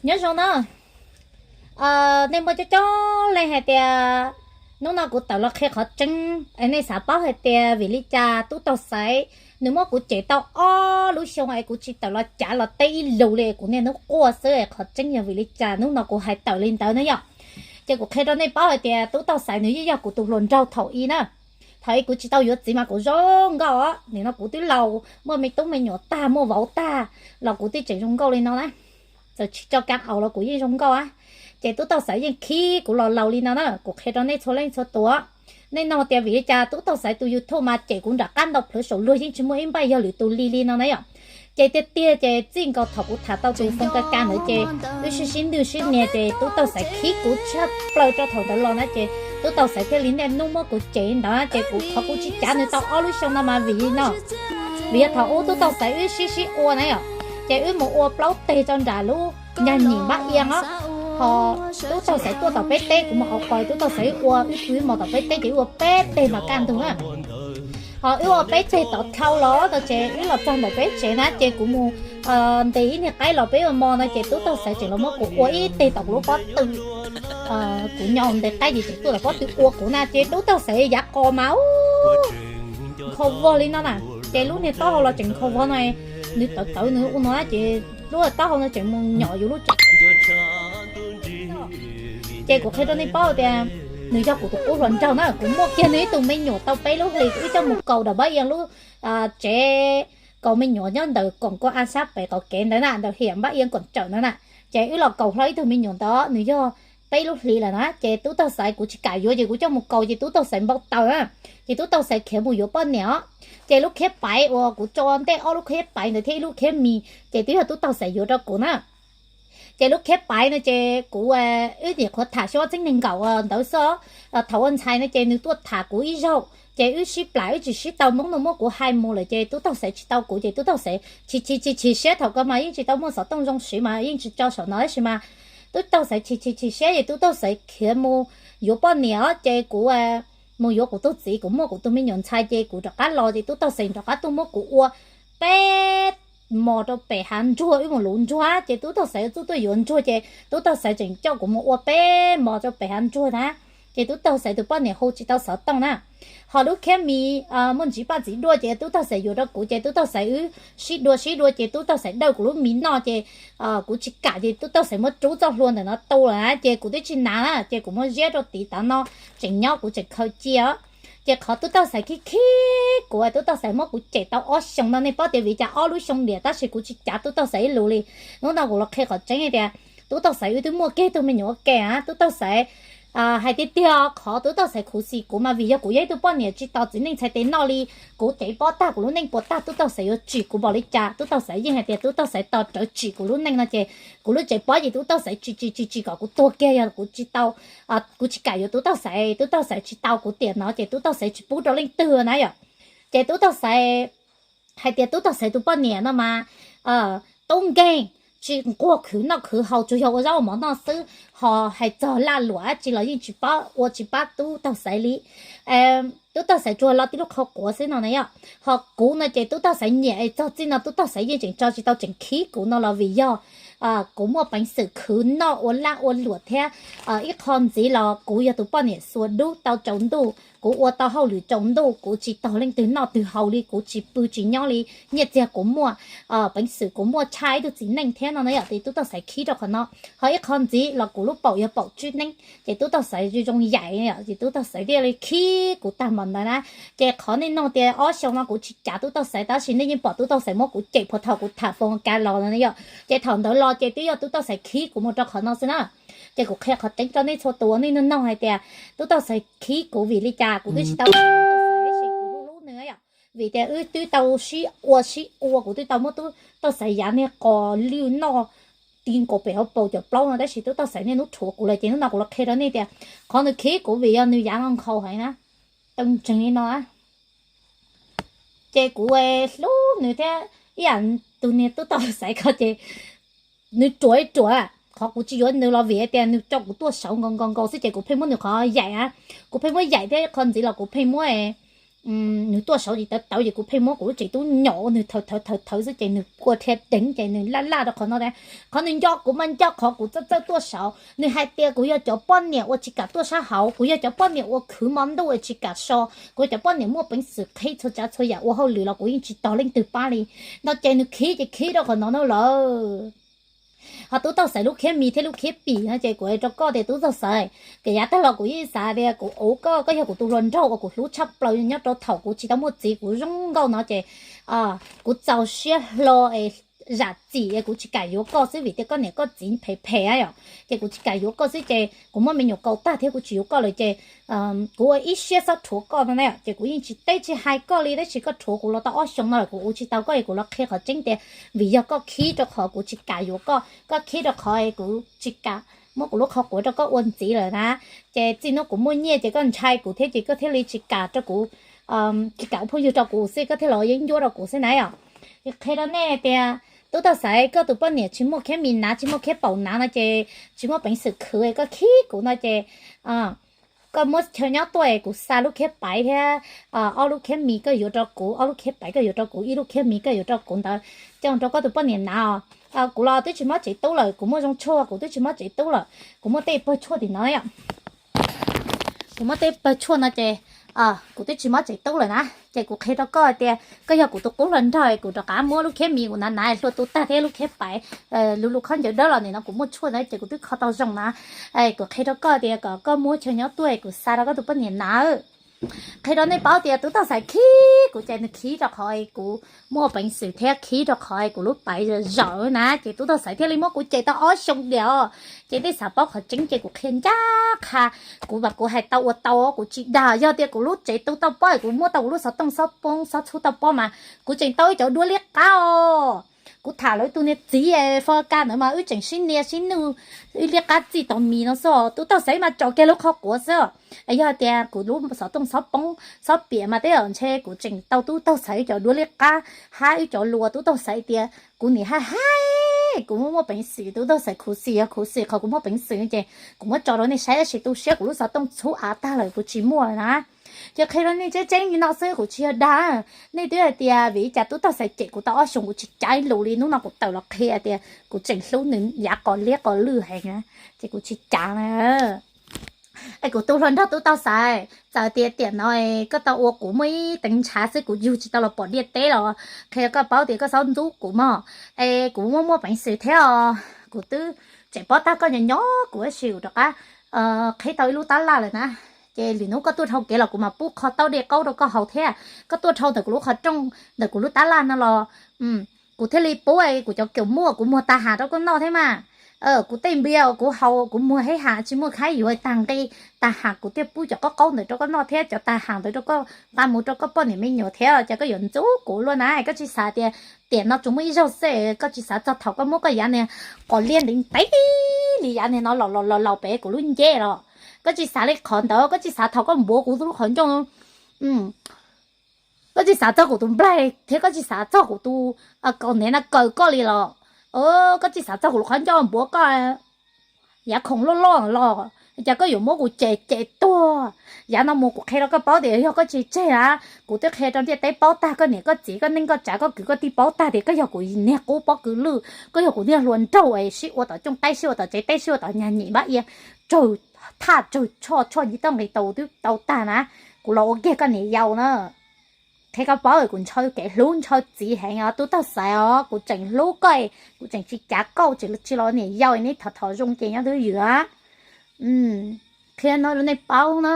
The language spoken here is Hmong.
Nyob zoo na, nej muaj coob coob leej hais tias hnub no kuv tawm los qhia qhov tseeb es nej xav paub hais tias vim li cas Tub Taug Xaiv nws muab kuv cem tau ob lub xyoo es kuv tsis tawm los cav los teb ib lus li, kuv niaj hnub quaj xwb. Qhov tseeb yog vim li cas hnub no kuv hais tawm li ntawd na yom? Ces kuv qhia rau nej paub hais tias Tub Taug Xaiv nws yeej yog kuv tus hluas nraug thaum i na. Thaum i kuv tsis tau yuav txiv mas kuv zoo nkauj os, nim no kuv twb laus muaj me tub me nyuam tag muaj vauv tag los kuv twb tseem zoo nkauj li no na. Txawm tsis tso kab aus los kuv yeej zoo nkauj a. Ces Tub Taug Xaiv yeej khib kuv los laus li no na, kuv qhia rau nej txhua leej txhua tus. Nej nug tias vim li cas Tub Taug Xaiv tus YouTube mas cem kuv nram qab ntau plhws saum luag yeej tsis muaj ib npaij yog lwm tus li li no na yom? Ces tiag tiag ces txij nkaus thaum kuv tham tau tus Foom Ka Ka ntawd ces wb sib sib nug sib nias ces Tub Taug Xaiv khib kuv tshaj plaws rau thaum ntawd los na ces Tub Taug Xaiv thiaj li niaj hnub muab kuv cem li ntawd ces kuv thov kuv tsis cav nws tau ob lub xyoo no mas vim li no. Vim yog thaum ub Tub Taug Xaiv wb sib sib ua na yom, ces wb mus ua plaub teg rau nram lub nyag nyim npab ia os. Ho Tub Taug Xaiv tuaj tom peb teb, kuv mus hauv qos, Tub Taug Xaiv wb ua, wb tug wb mos tom peb teb ces wb ua peb teg mas kaj ntug na. Ho wb ua peb teg tod dhau los no ces wb los txog ntawm peb tsev na ces kuv mus ntes ib niag qaib los peb ua mov no ces Tub Taug Xaiv tseem los muab kuv ua ib teg tom kuv lub pob tw. Kuv nyob ntes qaib ces tseem tuaj tom pob tw ua kuv na ces Tub Taug Xaiv yav qos mas ub, nkhaus vog li no na. Ces lub niag taub hau los tseem nkhaus vog no, nws tawv tawv nws ua no ces lub taub hau no tseem mus nyom yus lub tsev. Ces kuv qhia rau nej paub tias nws yog kuv tus qub hluas nraug na, kuv muaj kiag nws ib tug me nyuam tau peb lub hlis, wb coj mus kaus nram npab ia lub tsev kaus me nyuam nyob ntawm koom koj a sab pem qaum kev ntawd na, ntawm hiam npab ia koom tsawm ntawd na. Ces wb los kaus hlo ib tug me nyuam ntawd, nws yog peb lub hlis lawm na, ces Tub Taug Xaiv kuv tsis kam yuav ces kuv coj mus kaus ces Tub Taug Xaiv npau taws na. Ces Tub Taug Xaiv khiav mus yuav poj niam os. Ces lub khiab paiv uas kuv tso ntej ob lub khiab paiv ntawd thiab ib lub khiab mis ces twb yog Tub Taug Xaiv yuav rau kuv na. Ces lub khiab paiv no ces kuv, wb nyuam qhuav tham xyoo ob txhiab nees nkaum ntawd xwb. Thaum ua ntxhais no ces nws tuaj tham kuv ib zaug ces wb sib plam wb tsis sib tau, Hmoob no muab kuv hais mus lawm ces Tub Taug Xaiv tsis tau kuv ces Tub Taug Xaiv chim chim chim chim siab, thaum ko mas yeej tsis tau muaj xov tooj zoo siv mas yeej tsis tso saum no tab sis mas Tub Taug Xaiv chim chim chim siab ces Tub Taug Xaiv khiav mus yuav poj niam os. Ces kuv mus yuav kuv tus txiv, kuv muaj kuv tus me nyuam ntxhais ces kuv rov qab los ces Tub Taug Xaiv rov qab tuaj muab kuv ua peb mos rau pem hav ntsuag, wb mus luv ntsuag ces Tub Taug Xaiv txuj tuaj yuav ntsuag ces Tub Taug Xaiv tseem coj kuv mus ua peb mos rau pem hav ntsuag na. Ces Tub Taug Xaiv tus poj niam hu tsis tau xov tooj na. Ho lub khiab mis muaj ntsis paj ntxiv dua ces Tub Taug Xaiv yuav rau kuv ces Tub Taug Xaiv wb sib dua sib dua ces Tub Taug Xaiv dawj kuv lub mis noj ces kuv tsis kam ces Tub Taug Xaiv muab rub txoj hlua ntawm no tu lawm na ces kuv twb tsis hnav na ces kuv muab ziab rau tid tav no, tseem nyob kuv tseem khaws cia. Ces qhov Tub Taug Xaiv khib khib kuv, Tub Taug Xaiv muab kuv cem tau ob xyoos no nej paub tias vim cas ob lub xyoo ntiam tab sis kuv tsis cav Tub Taug Xaiv ib lus li. Hnub no kuv los qhia qhov tseeb hais tias Tub Taug Xaiv wb twb muaj kiag tug me nyuam ua ke na. Tub Taug Xaiv hais tiag tiag qhov Tub Taug Xaiv khuv xim kuv mas vim yog kuv yog ib tug poj niam tsis tos txiv neej txhais tes noj li. Kuv cev pob tag kuv lub neej puas tag, Tub Taug Xaiv yuav tsim kuv npaum li cas. Tub Taug Xaiv yeej hais tias Tub Taug Xaiv tos rawv tsim kuv lub neej no ces kuv lub tsev pob ces Tub Taug Xaiv tsim tsis tsim tsim kom kuv tuag kiag yog kuv tsis tau, kuv tsis kam yuav Tub Taug Xaiv, Tub Taug Xaiv tsis tau kuv tiam no ces Tub Taug Xaiv tsis pub rau leej twg na yom. Ces Tub Taug Xaiv hais tias Tub Taug Xaiv tus poj niam no mas tub nkeeg, tsis nquag khwv noj khwv haus, tsuas yog ua zaub ua mov noj xwb, ho hais txog laj luam dab tsi los yeej tsis pab ua tsis pab Tub Taug Xaiv li. Tub Taug Xaiv tsuas lo tib lub qhov quav xwb no na yom. Ho kuv no ces Tub Taug Xaiv nyiam es txog txij no Tub Taug Xaiv yeej tseem tso tsis tau tseem khib kuv no los vim yog kuv muaj peev xwm khwv noj ua laj ua luam thiab. Ib qho ntxiv los kuv yog tus poj niam xuas dub tau tsaus ntuj, kuv ua tau hauj lwm tsaus ntuj, kuv tsis tog leej twg noj twg haus li, kuv tsis pw tsis nyob li, nyiaj txiag kuv muaj, peev xwm kuv muaj tshaj ib tug txiv neej thiab no na yom. Ces Tub Taug Xaiv khib rau qhov no. Ho ib qho ntxiv los kuv lub paum yog paum tswb neeb ces Tub Taug Xaiv zoo zoo yaim yom, ces Tub Taug Xaiv thiaj li khib kuv tag npaum ntawd na. Ces qhov nej nug tias ob xyoo no kuv tsis cav Tub Taug Xaiv tab sis nej yeej pom Tub Taug Xaiv muab kuv cem puag thaum kuv tham Foom Ka Ka los no yom. Ces thaum ntawd los ces twb yog Tub Taug Xaiv khib kuv mus rau qhov no xwb na. Ces kuv qhia qhov tseeb rau nej txhua tus, nej nug nug hais tias Tub Taug Xaiv khib kuv vim li cas, kuv twb tsis tau Tub Taug Xaiv tab sis kuv hlub hlub nws yom. Vim tias wb twb tau sib ua sib ua, kuv twb tau muab Tub Taug Xaiv yav niag qos lwj noj ti nkaus pem hauv paus cov plaub no tab sis Tub Taug Xaiv niaj hnub rhuav kuv lawm. Ces hnub no kuv los qhia rau nej tias qhov nws khib kuv vim yog nws yav no nkhaus heev na, tau ntseeg li no na. Ces kuv hlub nws thiab ib yam tus niag Tub Taug Xaiv ko ces nws ruam ruam, qhov kuv tsis yuav nws los vim tias nws tso kuv tuaj saud nkaus nkaus nkaus xwb ces kuv pheej muab nws qhov yaim na. Kuv pheej muab yaim thiab qhov ntxiv los kuv pheej muab nws tuaj saud ces tawv tawv ces kuv pheej muab kuv lub tsev tub nyom ua nws thawv thawv thawv thawv xwb ces nws kua dhia deev ces nws laj laj rau qhov no. Qhov nws nco kuv mas nco qhov kuv txawj txawj tuaj saud. Nws hais tias kuv yog cov poj niam uas tsis kam tuaj sab hauv, kuv yog cov poj niam uas khwv hmo ntuj uas tsis kam so, kuv yog cov poj niam muaj peev xwm qhib txhua tsav txhua yam ua hauj lwm los kuv yeej tsis tos leej twg pab li. No ces nws khib ces khib rau qhov no na lawm. Ho Tub Tauj Xaiv lub khiab mis thiab lub khiab pim no ces kuv hais rau koj tias Tub Tauj Xaiv, tiam yav tag los kuv yeej xav tias kuv ua koj, koj yog kuv tus hluas nraug uas kuv hlub tshaj plaws nyob rau thaum kuv tsis tau muaj txiv kuv zoo nkauj no ces kuv txaus siab hlo es zam txim es kuv tsis kam yuav koj xwb vim tias koj niam koj txiv phem phem yom, ces kuv tsis kam yuav koj xwb ces kuv muab me nyuam kaus tag thiab kuv tsis yuav koj lawm ces kuv ua ib siab xob rhuav koj no na ces kuv yeej tsis teb tsis hais koj li tab sis koj rhuav kuv los tau ob xyoos no lawm kuv ua tsis tau koj es kuv los qhia qhov tseeb tias vim yog koj khib rau qhov kuv tsis kam yuav koj, koj khib rau qhov kuv tsis kam muab kuv lub qhov quav rau koj ua ntxiv lawm na. Ces txij hnub kuv muaj nyiaj ces koj ntshai kuv thiab ces koj thiaj li tsis kam rau kuv, tsis kam ua phooj ywg rau kuv xwb koj thiaj los yeeb ncuab rau kuv xwb na yom. Qhia rau nej tias Tub Tauj Xaiv, koj tus poj niam tsis muaj khiab mis hnav tsis muaj khiab paum hnav no ces tsis muaj peev xwm khwv koj khib kuv no ces koj muab chaw nyob tuaj es kuv xa lub khiab paiv thiab ob lub khiab mis koj yuav rau kuv, ob lub khiab paiv koj yuav rau kuv, ib lub khiab mis koj yuav rau kuv ntawd coj rau koj tus poj niam hnav. Kuv los twb tsis mob tsev tub lawm, kuv muaj zoo tshuaj kuv twb tsis mob tsev tub lawm, kuv muaj tej pawg tshuaj tim no yom. Kuv muaj tej pawg tshuaj no ces kuv twb tsis mob tsev tub lawm na. Ces kuv qhia rau koj tias koj yog kuv tus qub hluas nraug, kuv rov qab muab lub khiab mis kuv hnav hnav hlua tu tag thiab lub khiab paiv, lub lub khaub ncaws dawb los nim no kuv muaj tshuaj ntawd ces kuv twb kho tau zoo na. Kuv qhia rau koj tias kom koj muab chaw nyob tuaj kuv xa rau koj tus poj niam hnav. Qhia rau nej paub tias Tub Tauj Xaiv khib kuv ces nws khib rau qhov kuv muaj peev xwm thiab khib rau qhov kuv lub paiv zawm na ces Tub Tauj Xaiv thiaj li muab kuv cem tau ob xyoo diam. Ces nej xav paub qhov tseeb ces kuv qhia ncaj qha, kuv mas kuv hais tau ua tau, kuv tsis dag. Yog tias kuv lub tsev tu tau pob, kuv muab tau kuv lub xov tooj xob poob xob txhub tau pob mas kuv tseem tau ib cov duab liab qab os. Kuv tham lawv tus niag txiv Fo Ka ntawd mas wb tseem sib nias sib nuj, wb liab qab txij tau mis no xwb. Tub Tauj Xaiv mas tso kiag lub qhov quav xwb. Yog tias kuv lub xov tooj xob poob xob piam mas tej zaum ntshe kuv tseem tau Tub Tauj Xaiv cov duab liab qab hab wb cov lus. Tub Tauj Xaiv tias kuv nim hais hais, kuv muaj muaj peev xwm, Tub Tauj Xaiv khuv xim yog khuv xim qhov kuv muaj peev xwm ces kuv muab tso rau nej saib tab sis tu siab kuv lub xov tooj txhub av tag lawm kuv tsis muaj lawm na. Ces qhia rau nej tseeb tseeb li no xwb kuv tsis yog dag. Nej twb hais tias vim li cas Tub Tauj Xaiv cem kuv tau ob xyoos kuv tsis cav ib lus li, hnub no kuv tawm los qhia tias kuv tseem hlub nws yav qos liab qos lwj heev na, ces kuv tsis cav na. Es kuv tus hluas nraug Tub Tauj Xaiv, txawm tias tiam no koj tau ua kuv muaj ib teev ntshav xwb kuv yug tsis tau los pom ntiaj teb los qhia koj paub tias koj txhob ntxub kuv mog. Es kuv muaj muaj peev xwm thiab os, kuv twb tseem paub tag koj nyob nyob kuv tab sis kuv rov qab qhib tau ib lub tab laj lawm na. Ces lwm hnub koj tuaj dhau kev los kuv mam pub qho taub dej qaub rau koj haus thiab. Koj tuaj dhau ntawm kuv lub qhov rooj ntawm kuv lub tab laj no los kuv thiaj li pub kuv cov kaus mub kuv muag tag ham rau koj noj thiab mas. Kuv tej npias kuv haus kuv muag hib ham tsis muaj khaib yuav tag nqi, tag ham kuv thiaj pub cov qaub qaub ntawd rau koj noj thiab cov tag ham ntawd rau koj nqa mus rau koj poj niam me nyuam thiab. Ces koj yuav ntxub kuv luaj na, koj tsis xav tias tiam no tsuas muaj ib zaug xwb, koj tsis xav txog thaum koj muab koj yav niag qos liab ntev ntev li yav niag no los los los laus pem kuv lub nceb los. Koj tsis xav li qhov ntawd, koj tsis xav thaum koj npuav kuv lub qhov ncauj, koj tsis xav txog kuv tus nplaig thiab koj tsis xav txog kuv tus kaus hniav no kaw koj li los. Koj tsis xav txog kuv lub qhov ncauj npuav koj yav khoom loj loj los, cas koj yuav muab kuv cem cem tuag. Yav no mus kuv qhia rau koj paub tias yog koj tsis tseg na, kuv twb qhia rau ntiaj teb paub tag, koj niam koj txiv koj neej koj tsav koj kwv koj tij paub tag tias koj yog kuv niag qub pob kws lwj, koj yog kuv niag hluas nraug es sib ua tom cooj teb, sib ua tom tsev teb, sib ua tom nyag nyim npab ia, tsawg thaj tsawg choj, choj nce toj nqis tau twb tau tag na. Kuv los ua kiag koj niam yau na. Qhia koj paub kuv ntshaw kev hlub ntshaw txiv heev os Tub Tauj Xaiv os, kuv tseem hlub koj, kuv tseem tsis cav koj, tseem tsis los niam yau, neb thov thov zoo ces nyob twj ywm. Qhia no rau nej paub na.